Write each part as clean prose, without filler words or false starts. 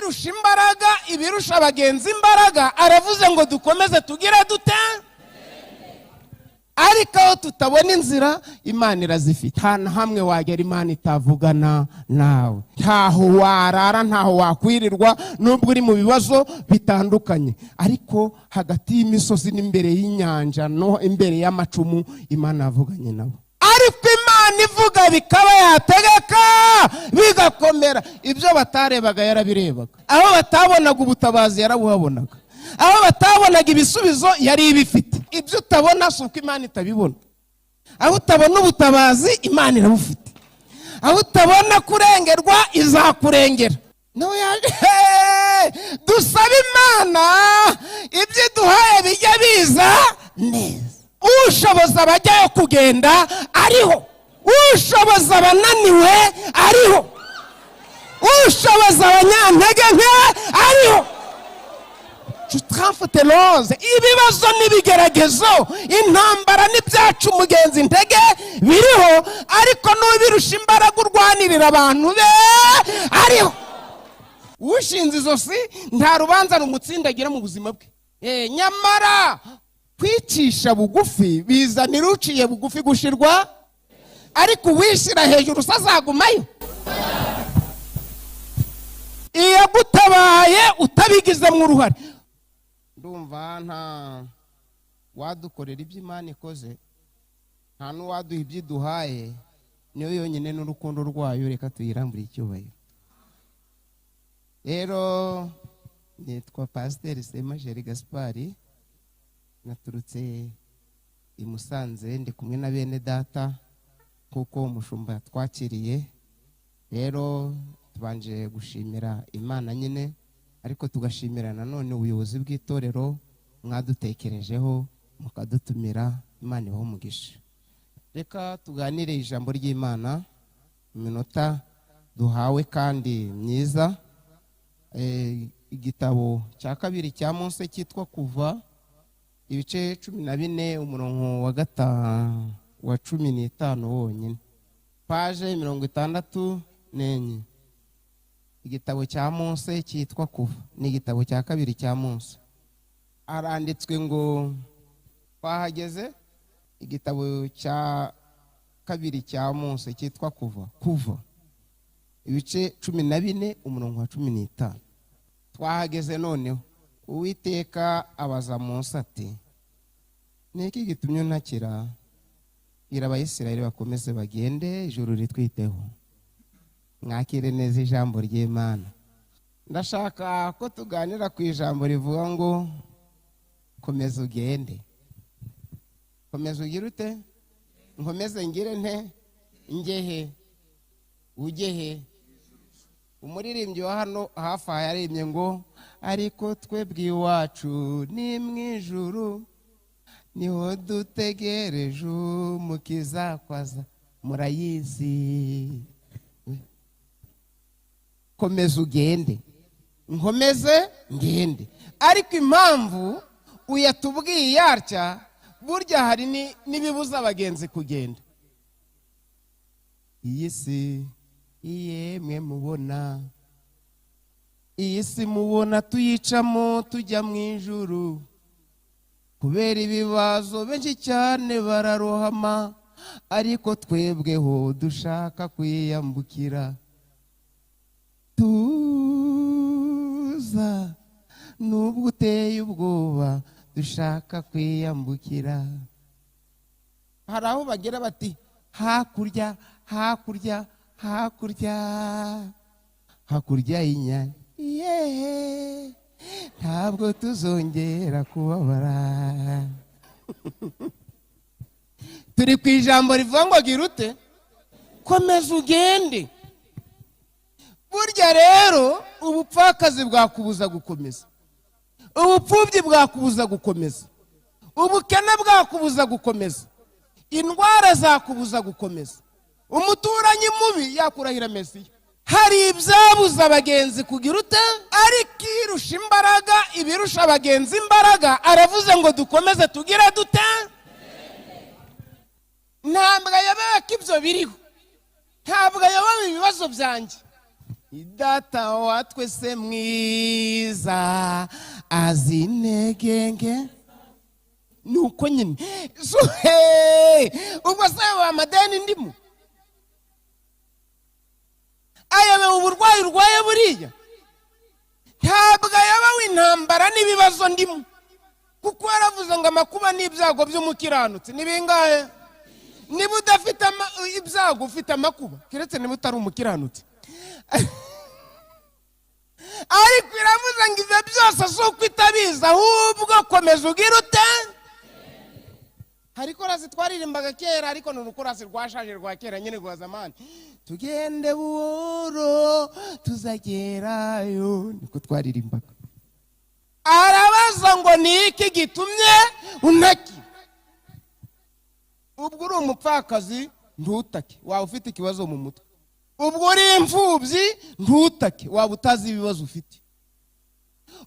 Irusha imbaraga ibirusha abagenzi imbaraga. Aravuze ngo dukomeze tugire dute? Ariko aho tutabona inzira, Imana irazifite. Nta na hamwe wagera Imana itavugana nawe. Ntaho warara, ntaho wakwirirwa, nubwo uri mu bibazo bitandukanye, ariko hagati y'imisozi n'imbere y'inyanja no imbere y'amacumu, Imana yavuganye nabo. Ariko Imana ivuga bikaba, yategeka bigakomera. Ibyo batarebaga yarabirebaga, aho batabonaga ubutabazi yarabuhabonaga, aho batabonaga ibisubizo yari ibifite. Ibyo utabona si uko Imana itabibona. Aho utabona ubutabazi, Imana irabufite. Aho utabona kurengerwa, izakurengera. Nawe yaje dusaba Imana ibyo iduhaye bijya biza neza. Ushoboza abajyayo kugenda ariho, ushoboza abananiwe ariho, ushoboza abanyantege nke ariho. Turamfuteroze ibibazo n'ibigeragezo, intambara n'ibyacu umugenzi intege biriho, ariko n'ubirusha imbaraga urwanirira abantu be ariho. Ushinze izosi nta rubanza rumutsindagira mu buzima bwe. Nyamara kwicisha bugufi bizanira uciye bugufi gushirwa, ariko uwishyira hejuru se azagumayo? Iyagutabaye utabigizemo uruhare. Ndumva nta wadukorera ibyo Imana ikoze, nta n'uwaduha ibyo iduhaye, niyo yonyine n'urukundo rwayo. Reka tuyirambure icyubahiro. Rero nitwa Pasiteri Semajeri Gaspari, naturutse i Musanze, ndi kumwe na bene data kuko umushumba yatwakiriye. Rero tubanje gushimira Imana nyine, ariko tugashimira nanone ubuyobozi bw'itorero mwadutekerejeho mukadutumira. Imana ibahe umugisha. Reka tuganire ijambo ry'Imana iminota duhawe kandi myiza. Igitabo cya kabiri cya Mose cyitwa Kuva, ibice 14, umurongo wa 5, wa 15 wonyine, page 64. Igitabo cya Mose cyitwa Kuva ni igitabo cya kabiri cya Mose. Haranditswe ngo, twahageze, igitabo cya kabiri cya Mose cyitwa Kuva, Kuva ibice 14, umurongo wa 15. Twahageze noneho. Uwiteka abaza Mose ati: "Ni iki gitumye untakira? Bwira Abayisiraheli bakomeze bagende, ijuru ritwiteho." Mwakire neza ijambo ry'Imana. Ndashaka ko tuganira ku ijambo rivuga ngo komeza ugende. Komeza ugire ute? Nkomeze ngire nte? Ngehe? Ujye he? Umuririmbyi wa hano hafi aha yaririmbye ngo: "Ariko twebwe iwacu ni mu ijuru, niho dutegereje Umukiza kwaza." Murayizi. Komeza ugende. Nkomeze ngende, ariko impamvu uyatubwiye yatya, burya hari n'ibibuza abagenzi kugenda. Iyi si yemwe mubona, iyi si mubona tuyicamo tujya mu ijuru. Kubera ibibazo benshi cyane bararohama, ariko twebweho dushaka kwiyambukira. Tuza nubwo uteye ubwoba, dushaka kwiyambukira. Hari aho bagera bati: "Hakurya, hakurya, hakurya, hakurya y'inyanja, yeee, ntabwo tuzongera kubabara." Turi ku ijambo rivuga ngo gira ute? Komeza ugende. Burya rero ubupfakazi bwakubuza gukomeza, ubupfubyi bwakubuza gukomeza, ubukene bwakubuza gukomeza, indwara zakubuza gukomeza, umuturanyi mubi yakurahira Mesiya. Hari ibyabuza abagenzi kugira ute? Ariko irusha imbaraga ibirusha abagenzi imbaraga. Aravuze ngo dukomeze tugire dute? Ntabwo ayobewe ko ibyo biriho, ntabwo ayobewe ibibazo byanjye. Data wa twese mwiza azi intege nke. Ni uko nyine. So, hey, ubwo se ayo amadeni ndimo, ayobewe uburwayi urwaye buriya? Ntabwo ayobewe intambara n'ibibazo ndimo, kuko yaravuze ngo amakuba n'ibyago by'umukiranutsi ni bingahe? Niba udafite ibyago, ufite amakuba, keretse niba utari umukiranutsi. Ariko iravuze ngo ibyo byose si uko itabizi, ahubwo komeza ugira ute? Hari korasi twaririmbaga kera, ariko ni urukorasi rwashaje rwa kera nyine, rwa zamani: "Tugende buhoro tuzagerayo." Niko twaririmbaga. Arabaza ngo: "Ni iki gitumye untaki?" Ubwo uri umupfakazi, ntutake, waba ufite ikibazo mu mutwe. Ubwo uri imfubyi, ntutake, waba utazi ibibazo ufite.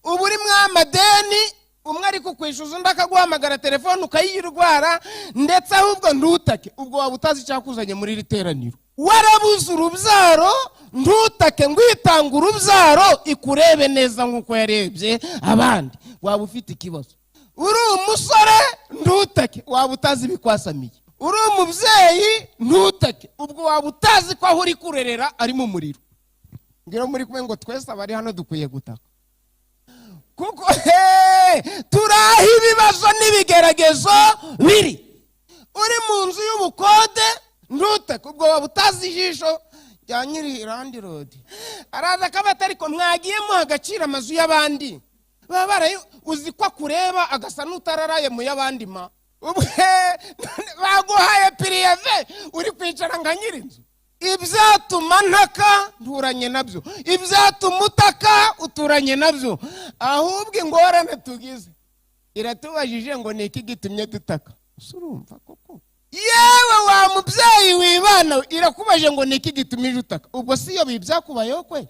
Ubu uri amadeni, umwe ari kukwishyuza, undi akaguhamagara telefone ukayirwara, ndetse ahubwo ntutake, ubwo waba utazi icyakuzanye muri iri teraniro. Warabuze urubyaro, ntutake ngo uyitange urubyaro ikurebe neza nk'uko yarebye abandi, waba ufite ikibazo. Uri umusore, ntutake, waba utazi ibikwasamiye. Uri umubyeyi, ntutake, ubwo waba utazi ko aho uri kurerera ari mu muriro. Ngira muri kumwe ngo twese abari hano dukwiye gutaka, kuko turaha ibibazo n'ibigeragezo biri. Uri mu nzu y'ubukode, ntutake, ubwo waba utazi ijisho rya nyiri landlord. Araza akabata, ariko mwagiye muha agaciro amazu y'abandi baba barayo. Uzi ko akureba agasa n'utararaye mu y'abandi? Ma baguhaye préavis, uri kwicara nka nyir'inzu. Ibyatuma ntaka nturanye nabyo, ibyatuma utaka uturanye nabyo. Ahubwo ingorane tugize, iratubajije ngo: "Ni iki gitumye dutaka?" Ese urumva koko? Yewe wa mubyeyi wibana, irakubaje ngo: "Ni iki gitumije utaka?" Ubwo si iyo byakubayeho kwe?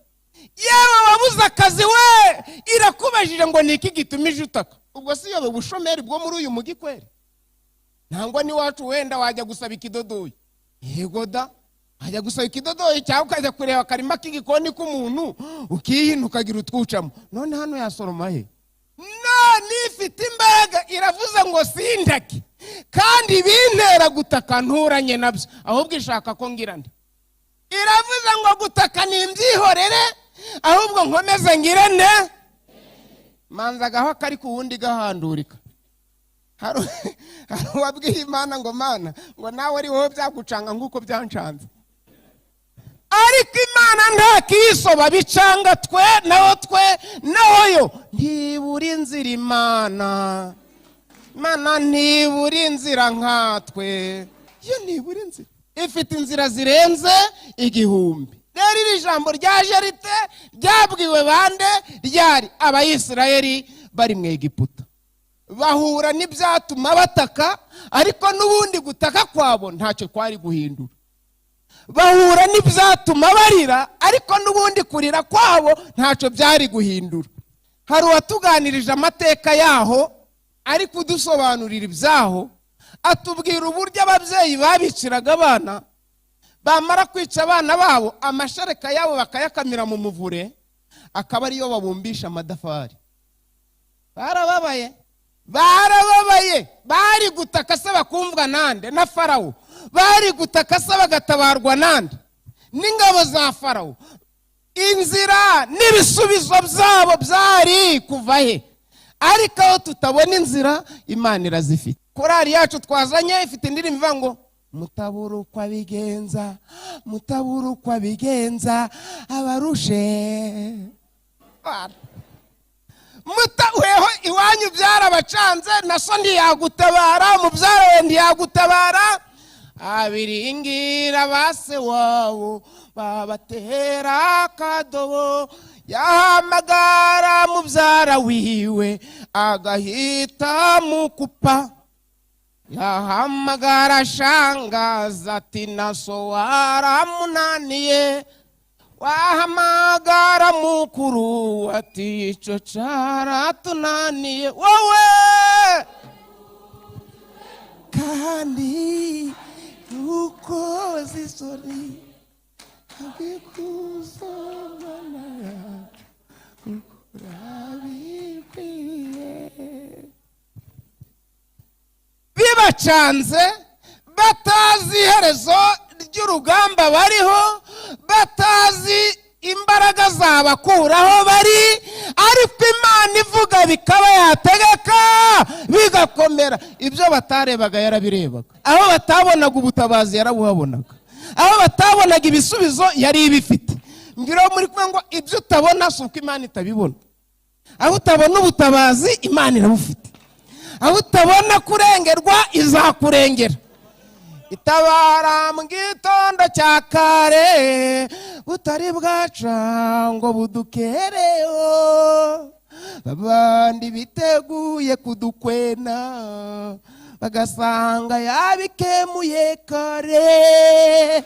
Yewe wabuze akazi we, irakubajije ngo: "Ni iki gitumije utaka?" Ubwo si iyo ubushomeri bwo muri uyu mugi kweri? Nangwa n'iwacu wenda wajya gusaba ikidodoyi. Yego da, wajya gusaba ikidodoyi cyangwa ukajya kureba akarima k'igikoni k'umuntu, ukihina, ukagira utwucamo. None hano yasoroma he? None ifite imbaraga iravuze ngo sindake, kandi bintera gutaka nturanye nabyo, ahubwo ishaka ko ngira nde? Iravuze ngo gutaka ni imbyihorere, ahubwo nkomeze ngire nde? Manza agaho kari ku wundi gahandurika. Hari uwabwiye Imana ngo: "Mana," ngo, "nawe ari wowe byagucanga nk'uko byancanze." Ariko Imana nta kiyisoba, bicanga twe naho twe naho yo ntibura inzira. Imana ntibura inzira nkatwe, yo ntibura inzira, ifite inzira zirenze igihumbi. Rero iri jambo ryaje rite? Ryabwiwe bande? Ryari Abayisirayeli bari mu Egiputa, bahura n'ibyatuma bataka, ariko n'ubundi gutaka kwabo ntacyo kwari guhindura. Bahura n'ibyatuma barira, ariko n'ubundi kurira kwabo ntacyo byari guhindura. Hari uwatuganirije amateka yaho, ari kudusobanurira ibyaho, atubwira uburyo ababyeyi babiciraga abana, bamara kwica abana babo, amashereka yabo bakayakamira mu muvure, akaba ariyo babumbisha amatafari. Barababaye, barababaye. Bari gutaka se bakumvwa nande? Na Farawo? Bari gutaka se bagatabarwa nande? N'ingabo za Farawo? Inzira n'ibisubizo byabo byari kuva he? Ariko aho tutabona inzira, Imana irazifite. Korari yacu twazanye ifite indirimbo ivuga ngo: "Mutabura uko abigenza, mutabura uko abigenza abarushe." Weho iwanyu byarabacanze, na so ntiyagutabara, mubyara we ntiyagutabara, abiringira ba se wabo babatera akadobo, yahamagara mubyara wiwe agahita mukupa, yahamagara shangaza ati na so waramunaniye, wahamagara mukuru ati icyo cyaratunaniye wowe. Kandi ukoze isoni. Ikuzo, Mana yacu, kuko urabikwiriye. Bibacanze, batazi iherezo ry'urugamba bariho, batazi imbaraga zabakuraho bari, ariko Imana ivuga bikaba, yategeka bigakomera. Ibyo batarebaga yarabirebaga, aho batabonaga ubutabazi yarabuhabonaga, aho batabonaga ibisubizo yari ibifite. Mbwira muri kumwe ngo ibyo utabona si uko Imana itabibona. Aho utabona ubutabazi, Imana irabufite. Aho utabona kurengerwa, izakurengera. Itabara mu gitondo cya kare, butari bwaca ngo budukereho. Abandi biteguye kudukwena, bagasanga yabikemuye kare.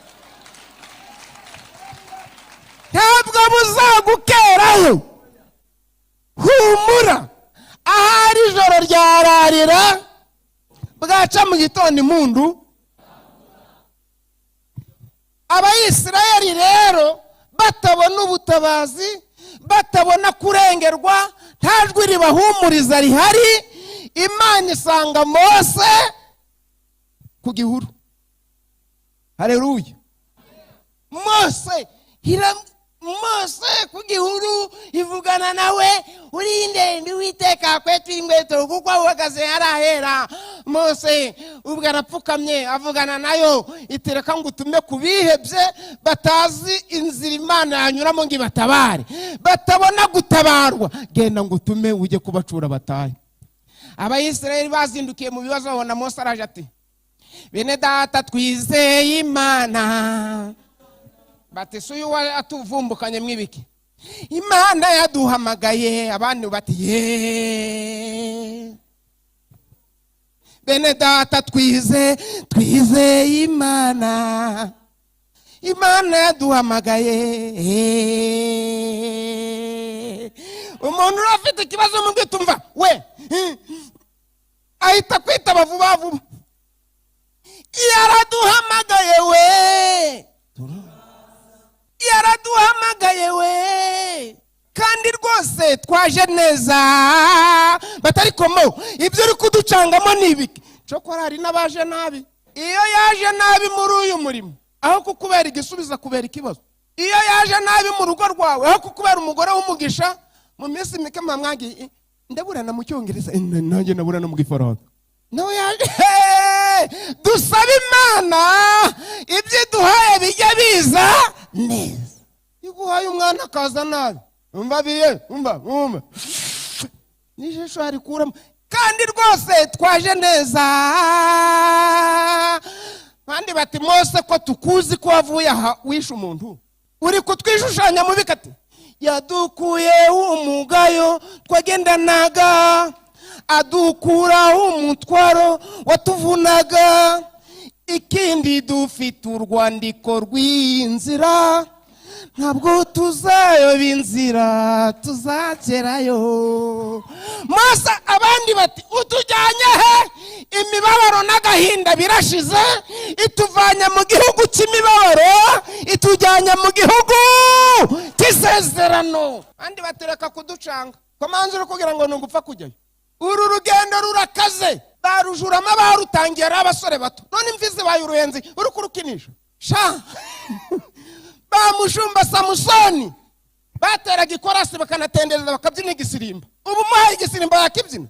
Ntabwo buzagukeraho, humura. Ahari ijoro ryararira, bwaca mu gitondo impundu. Abayisirayeli rero batabona ubutabazi, batabona kurengerwa, nta jwi ribahumuriza rihari, Imana isanga Mose ku gihuru. Hareruya! Mose Mose ku gihuru ivugana nawe: "Urinde?" "Ndi Uwiteka. Kweta inkweto kuko aho uhagaze harahera." Mose ubwo arapfukamye, avugana nayo, itereka ngo utume ku bihebye, batazi inzira Imana yanyuramo ngo ibatabare, batabona gutabarwa. Genda ngo utume ujye kubacura batahe. Abayisirayeli bazindukiye mu bibazo, babona Mose araje, ati: "Bene data, twizeye Imana." Bati: "Si uyu atuvumbukanye mwibiki? Imana yaduhamagaye." Abandi bati: "Ye, bene data, twizeye Imana, Imana yaduhamagaye." Umuntu uri afite ikibazo mu bwitumva we ahita kwitaba vuba vuba. Yaraduhamagaye we, yaraduhamagaye we, kandi rwose twaje neza. Batari komo, ibyo uri kuducangamo ni ibiki? Cokora hari n'abaje nabi. Iyo yaje nabi muri uyu murimo, aho kukubera igisubizo akubera ikibazo. Iyo yaje nabi mu rugo rwawe, aho kukubera umugore w'umugisha, mu minsi mike mwagiye ndaburana mu Cyongereza, nanjye ndaburana mu Gifaransa. Nawe yaje. Dusaba Imana ibyo iduhaye bijya biza neza. Iyo uguhaye umwana akaza nabi, umva biye, umva, umva n'ijisho yarikuramo. Kandi rwose twaje neza. Abandi bati: "Mose, ko tukuzi ko wavuye aha wishe umuntu, uri kutwishushanya mubi?" Kati: "Yadukuye umugayo twagendanaga, adukuraho umutwaro watuvunaga. Ikindi, dufite urwandiko rw'inzira, ntabwo tuzayoba inzira, tuzagerayo." Mose, abandi bati: "Utujyanye he? Imibabaro n'agahinda birashize. Ituvanye mu gihugu cy'imibabaro, itujyanye mu gihugu cy'isezerano." Abandi batereka kuducanga komanza uri kugira ngo ni ugupfa kujyayo. Uru rugendo rurakaze, barujuramo abarutangiye ari abasore bato, none imvi zibaye uruhenzi, uri kurukinisha sha. Bamushumba Samusoni bateraga ikorasi, bakanatendereza, bakabyina igisirimba. Ubu muhaye igisirimba yakibyina?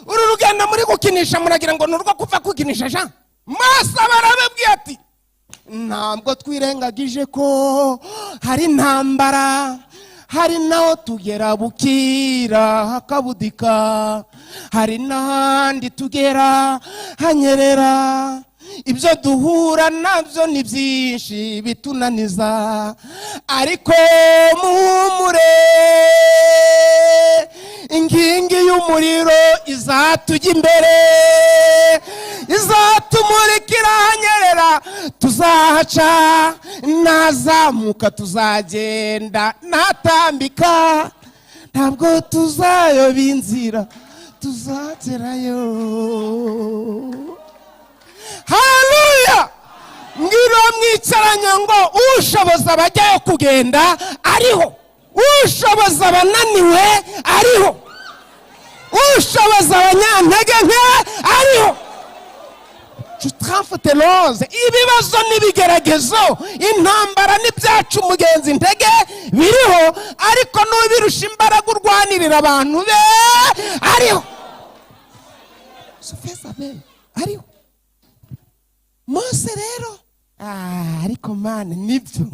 Uru rugendo muri gukinisha, muragira ngo ni urwo kupfa kukinisha sha? Mose barababwiye ati: "Ntabwo twirengagije ko hari intambara, hari naho tugera bukira hakabudika, hari n'ahandi tugera hanyerera. Ibyo duhura nabyo ni byinshi bitunaniza, ariko muhumure, inkingi y'umuriro izatujya imbere, izatumurikira hanyerera, tuzahaca. Nazamuka tuzagenda, natambika ntabwo tuzayoba inzira, tuzagerayo." Haleluya! Mbwira uwo mwicaranye ngo ushoboza abajyayo kugenda ariho, ushoboza abananiwe ariho, ushoboza abanyantege nke ariho. Turamfuteroze ibibazo n'ibigeragezo, intambara n'ibyacu umugenzi intege biriho, ariko n'ubirusha imbaraga urwanirira abantu be ariho. Sufeza be ariho. Mose rero, ariko Mana, nibyo.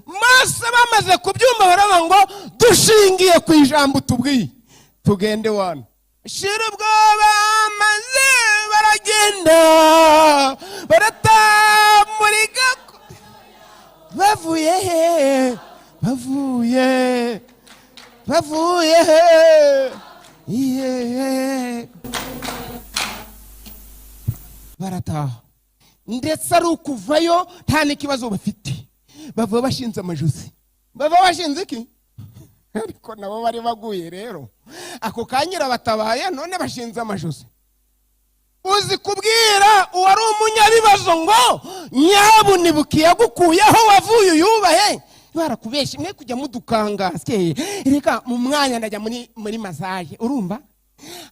Mose bamaze kubyumva baravuga ngo dushingiye ku ijambo tubwiye tugende wano. Shira ubwoba, maze baragenda baratamurika. Bavuye he? Bavuye he? Iye. Barataha, ndetse ari ukuvayo nta n'ikibazo bafite. Bava bashinze amajosi, bava bashinze iki? Ariko nabo bari baguye rero, ako kanya batabaye, none bashinze amajosi. Uzi kubwira uwari umunyabibazo ngo nyabunibuka yagukuyeho wavuye uyubahe? Barakubeshye mwe kujya mudukanga. Reka mu mwanya ndajya muri massage, urumva?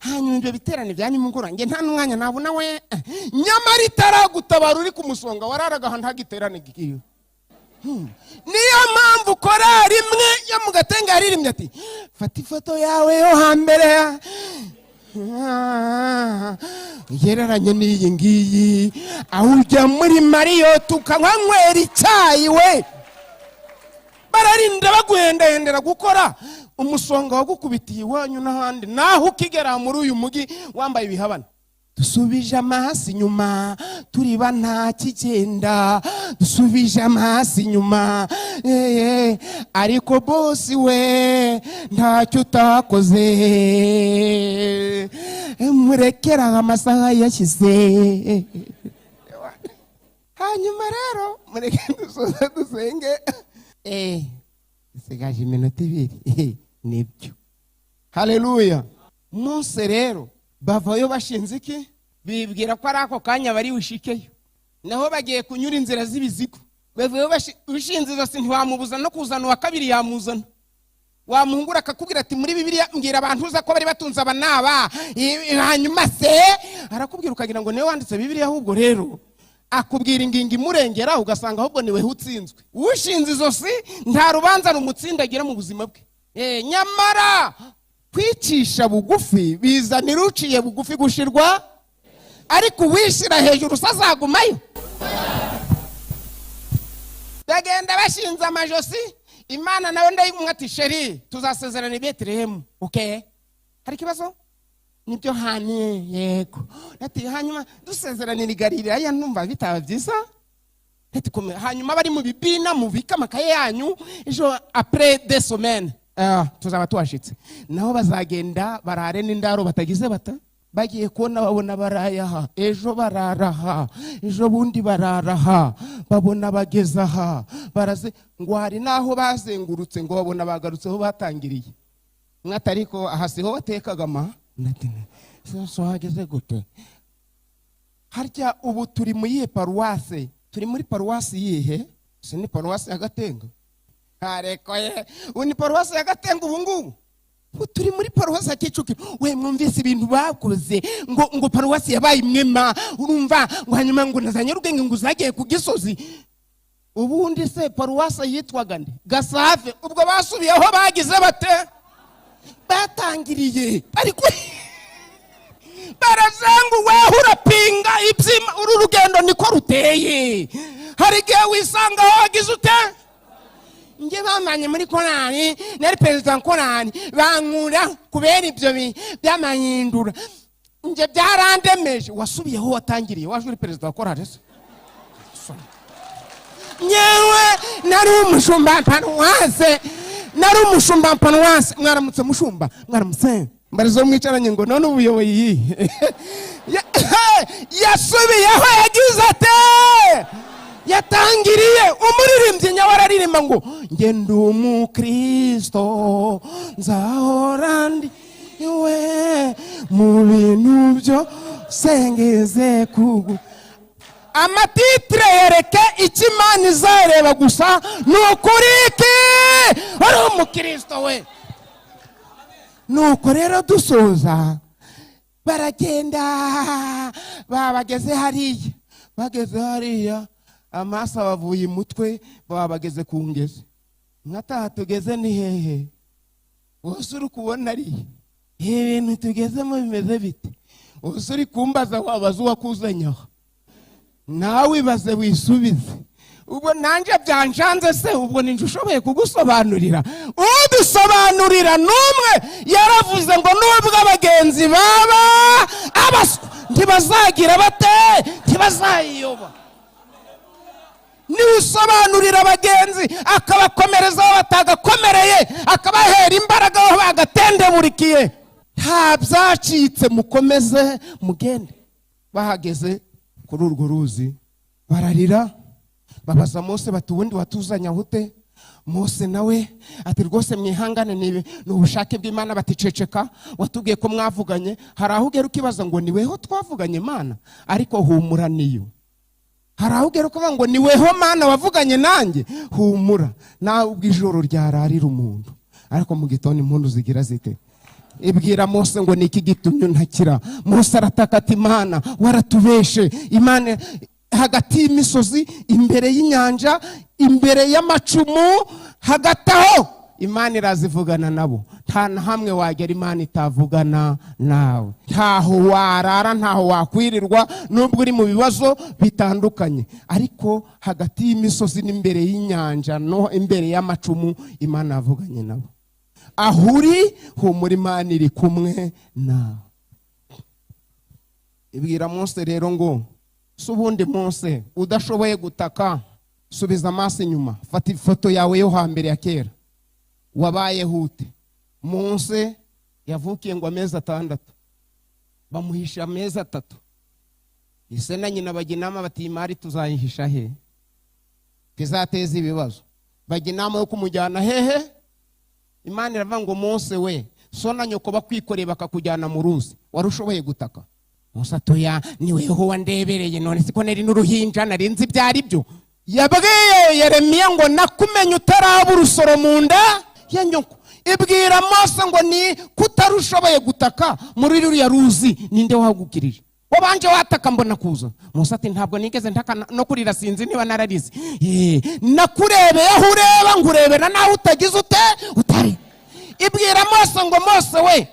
Hanyuma ibyo biterane bya nimugoroba njye nta n'umwanya nabona we. Nyamara itaragutabara uri ku musonga, wararaga ahantu hagiterane gikiwe. Niyo mpamvu korari imwe yo mu Gatenga yaririmbye ati: "Fata ifoto yawe yo hambere ugereranye n'iyi ngiyi, aho ujya muri Marriott ukanywera icyayi." We, bararinda baguhendahendera gukora umusonga wagukubitiye iwanyu n'ahandi, naho ukigera muri uyu mujyi wambaye ibihabana. Dusubije amaso inyuma turiba nta kigenda, dusubije amaso inyuma, ariko bosi we ntacyo utakoze. Murekera amasaha yashyize. Hanyuma rero mureke dusoze dusenge. Isigaje iminota 2, nibyo. Haleluya. Mose rero bavayo bashinze iki? Bibwira ko ari ako kanya bari bushikeyo, naho bagiye kunyura inzira z'ibizigo. Bavuye ushinze izosi, ntiwamubuza no kuzana uwa kabiri, yamuzana. Wamuhungura akakubwira ati: "Muri Bibiliya mbwira abantu uza ko bari batunze aba n'aba." Hanyuma se arakubwira ukagira ngo niwe wanditse Bibiliya. Ahubwo rero akubwira ingingo imurengera, ugasanga ahubwo niwe utsinzwe. Ushinze izosi nta rubanza rumutsindagira mu buzima bwe. Nyamara kwicisha bugufi bizanira uciye bugufi gushirwa, ariko uwishyira hejuru se azagumayo? Bagenda bashinze amajosi. Imana nawe ndayimwe ati: "Chéri, tuzasezerana i Betelehemu, okay? Hari ikibazo?" "Nibyo hanye, yego." Ati: "Hanyuma dusezeranira i Galilaya, numva bitaba byiza." Ati: "Hanyuma bari mu bibina mubike amakaye yanyu, ejo après 2 semaines tuzaba tuhashitse." Naho bazagenda barare n'indaro batagize bata. Bagiye kubona babona barayaha, ejo bararaha, ejo bundi bararaha, babona bageze aha baraze ngo hari n'aho bazengurutse, ngo babona bagarutse aho batangiriye. Mwati: "Ariko aha siho watekaga ma?" Ati: "So hageze gute harya?" Ubu turi mu yihe paruwase? Turi muri paruwasi yihe? Si ni paruwasi ya Gatenga? Areko ye, ubu ni paruwasi ya Gatenga. Ubu ngubu ubu turi muri paruwasi ya Kicukiro. We, mwumvise ibintu bakoze ngo paruwasi yabaye imwema, urumva? Ngo hanyuma ngo na za Nyarugenge ngo zagiye ku Gisozi. Ubundi se paruwasi yitwaga nde? Gasave. Ubwo basubiyeho bagize bate? Batangiriye ariko barazanga. Weho urapinga ibyima. Uru rugendo niko ruteye, hari igihe wisanga aho wagize ute. Njye bamanye muri korali, nari perezida wa korali, bankura kubera ibyo by'amahindura. Njye byarandemeje. Wasubiyeho watangiriye, waje uri perezida wa korali se? Nyewe nari umushumba paruwase, nari umushumba paruwase. Mwaramutse mushumba, mwaramutse. Mbarizo mwicaranye ngo none ubuyoboyi yihe? Yasubiyeho yagize ate? Yatangiriye. Umuririmbyi nyawe araririmba ngo: "Nge ndi umukristo, nzahora ndi we mu bintu byo sengeze kugu." Ama titre yereke icyo Imana izareba gusa ni ukuri iki uri umukristo we. Nuko rero dusoza, baragenda, babageze hariya, bageze hariya, amaso abavuye umutwe, baba bageze ku ngezi. Nkataha tugeze ni hehe? Wose uri kubona ari ibintu tugezemo bimeze bite? Wose uri kumbaza, wabaza uwakuzanye aho, nawe ibaze wisubize. Ubwo nanjye byanshanze se, ubwo ninjye ushoboye kugusobanurira? Udusobanurira n'umwe yaravuze ngo nubwo abagenzi baba abaswa, ntibazagira bate? Ntibazayiyoba. Niwe usobanurira abagenzi, akabakomereza aho batagakomereye, akabahera imbaraga aho bagatendeburikiye. Nta byacitse, mukomeze mugende. Bahageze kuri urwo ruzi bararira, babaza Mose bati: "Ubundi watuzanye aho ute?" Mose nawe ati: "Rwose mwihangane, ni ubushake bw'Imana." Baticeceka, watubwiye ko mwavuganye. Hari aho ugera ukibaza ngo: "Ni weho twavuganye, Mana?" Ariko humura, niyo. Hari aho ugera ukavuga ngo: "Ni weho, Mana, wavuganye nanjye?" Humura, nawe ubwo ijoro ryararira umuntu, ariko mu gitondo impundu zigira zite? Ibwira Mose ngo: "Ni iki gitumye untakira?" Mose arataka ati: "Imana, waratubeshe." Imana hagati y'imisozi, imbere y'inyanja, imbere y'amacumu, hagati aho Imana irazivugana nabo. Nta na hamwe wagera Imana itavugana nawe. Ntaho warara, ntaho wakwirirwa, nubwo uri mu bibazo bitandukanye, ariko hagati y'imisozi n'imbere y'inyanja no imbere y'amacumu, Imana yavuganye nabo. Aho uri, humura, Imana iri kumwe nawe. Ibwira Mose rero ngo: "Si ubundi Mose udashoboye gutaka, subiza amaso inyuma, fata ifoto yawe yo hambere ya kera, wabayeho ute?" Mose yavukiye ngo amezi 6, bamuhisha amezi 3. Ise na nyina bajya inama bati: "Imari tuzayihisha he tizateza ibibazo?" Bajya inama yo kumujyana hehe? Imana iravuga ngo: "Mose we, so na nyoko bakwikoreye bakakujyana mu ruzi, wari ushoboye gutaka?" Mose atoya: "Ni weho wandebereye. None siko nari n'uruhinja, nari nzi ibyo ari byo?" Yabwiye Yeremiya ngo: "Nakumenye utaraba urusoro mu nda ya nyoko." Ibwira Mose ngo: "Ni kutari ushoboye gutaka muri ruriya ruzi, ninde wahagukirije? Wabanje wataka mbona kuza?" Mose ati: "Ntabwo nigeze ntaka, no kurira sinzi niba nararize. Nakurebeye aho ureba, nkurebera naho utagize ute utari." Ibwira Mose ngo: "Mose we,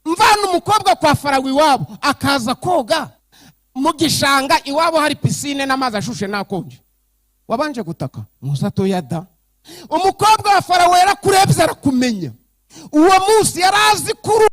mvana umukobwa kwa Farawo iwabo, akaza koga mu gishanga, iwabo hari piscine n'amazi ashushe n'akonje, wabanje gutaka?" Mose atoya da. Umukobwa wa Farawo yarakurebye arakumenya. Uwo munsi yari azi ko uri